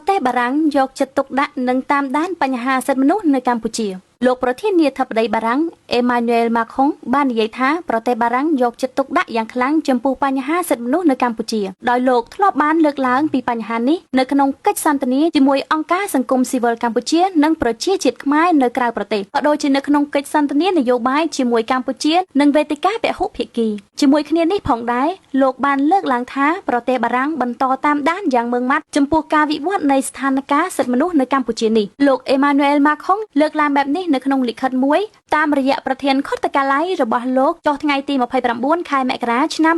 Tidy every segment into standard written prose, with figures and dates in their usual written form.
ទេសបារាំងយកចិត្តទុកដាក់និងតាមដានបញ្ហាសិទ្ធិមនុស្សនៅកម្ពុជា។ លោកប្រធានាធិបតីបារាំងអេម៉ានូអែលម៉ាខុងបាននិយាយថា ប្រទេសបារាំងយកចិត្តទុកដាក់យ៉ាងខ្លាំងចំពោះបញ្ហាសិទ្ធិមនុស្សនៅកម្ពុជា ដោយលោកធ្លាប់បានលើកឡើងពីបញ្ហានេះនៅក្នុងកិច្ចសន្ទនាជាមួយអង្គការសង្គមស៊ីវិលកម្ពុជានិងប្រជាជាតិខ្មែរនៅក្រៅប្រទេស ក៏ដូចជានៅក្នុងកិច្ចសន្ទនានយោបាយជាមួយកម្ពុជានិងវេទិកាពហុភាគី។ ជាមួយគ្នានេះផងដែរ លោកបានលើកឡើងថា ប្រទេសបារាំងបន្តតាមដានយ៉ាងម៉ឺងម៉ាត់ចំពោះការវិវត្តនៃស្ថានភាពសិទ្ធិមនុស្សនៅកម្ពុជានេះ។ លោកអេម៉ានូអែលម៉ាខុងលើកឡើងបែបនេះនៅក្នុងលិខិតមួយតាមរយៈប្រធានខុទ្ទកាល័យរបស់លោក ចុះថ្ងៃទី29ខែមករាឆ្នាំ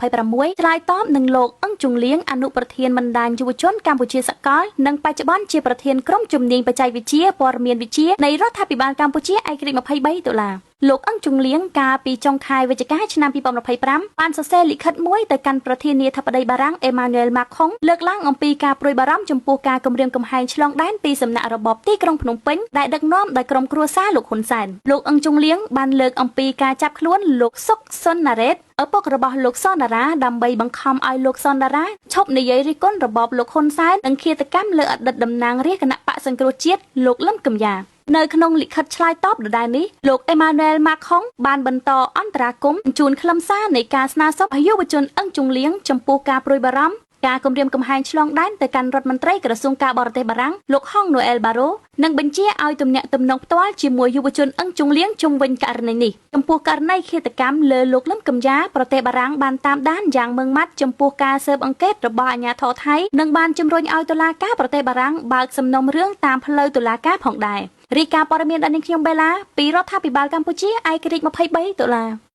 2026 ឆ្លើយតបនឹងលោកអឹងជុងលៀង អនុប្រធានបណ្ដាញយុវជនកម្ពុជាសកល និងបច្ចុប្បន្នជាប្រធានក្រុមជំនាញបច្ចេកវិទ្យាព័ត៌មានវិទ្យានៃរដ្ឋាភិបាលកម្ពុជាឯករាជ្យ23តុលា។ លោកអឹងជុងលៀងកាលពីចុងខែវិច្ឆិកាឆ្នាំ2025 បានសរសេរលិខិតមួយទៅកាន់ប្រធានាធិបតីបារាំងអេម៉ានូអែលម៉ាខុង លើកឡើងអំពីការព្រួយបារម្ភចំពោះការគំរាមកំហែងឆ្លងដែនពីសំណាក់របបទីក្រុងភ្នំពេញ ដែលដឹកនាំដោយក្រុមគ្រួសារលោកហ៊ុនសែន។ លោកអឹងជុងលៀងបានលើកអំពីការចាប់ខ្លួនលោកសុកសុនណារ៉េត ឪពុករបស់លោកសនដារា ដើម្បីបង្ខំឲ្យលោកសនដារាឈប់និយាយរិះគន់របបលោកហ៊ុនសែន និងឃាតកម្មលើអតីតតំណាងរាស្ត្រគណបក្សសង្គ្រោះជាតិលោកលឹមគឹមយ៉ា។ នៅក្នុងលិខិតឆ្លើយតបដដែលនេះ លោកអេម៉ានូអែលម៉ាខុងបានបន្តអន្តរាគមន៍ជូនខ្លឹមសារនៃការស្នើសុំយុវជនអឹងជុងលៀងចំពោះការព្រួយបារម្ភការគម្រាមកំហែងឆ្លងដែន ទៅកាន់រដ្ឋមន្ត្រីក្រសួងការបរទេសបារាំងលោកហុងណូអែលបារ៉ូ និងបញ្ជាឲ្យទំនាក់ទំនងផ្ទាល់ជាមួយយុវជនអឹងជុងលៀងជុំវិញករណីនេះ។ ចំពោះករណីឃាតកម្មលើលោកលឹមគឹមយ៉ា ប្រទេសបារាំងបានតាមដានយ៉ាងម៉ឺងម៉ាត់ចំពោះការស៊ើបអង្កេតរបស់អាជ្ញាធរថៃ និងបានជំរុញឲ្យតុលាការប្រទេសបារាំងបើកសំណុំរឿងតាមផ្លូវតុលាការផងដែរ។ រាយការណ៍ព័ត៌មានដល់នាងខ្ញុំបេឡាពីរដ្ឋាភិបាលកម្ពុជាឯករាជ្យ23តុលា។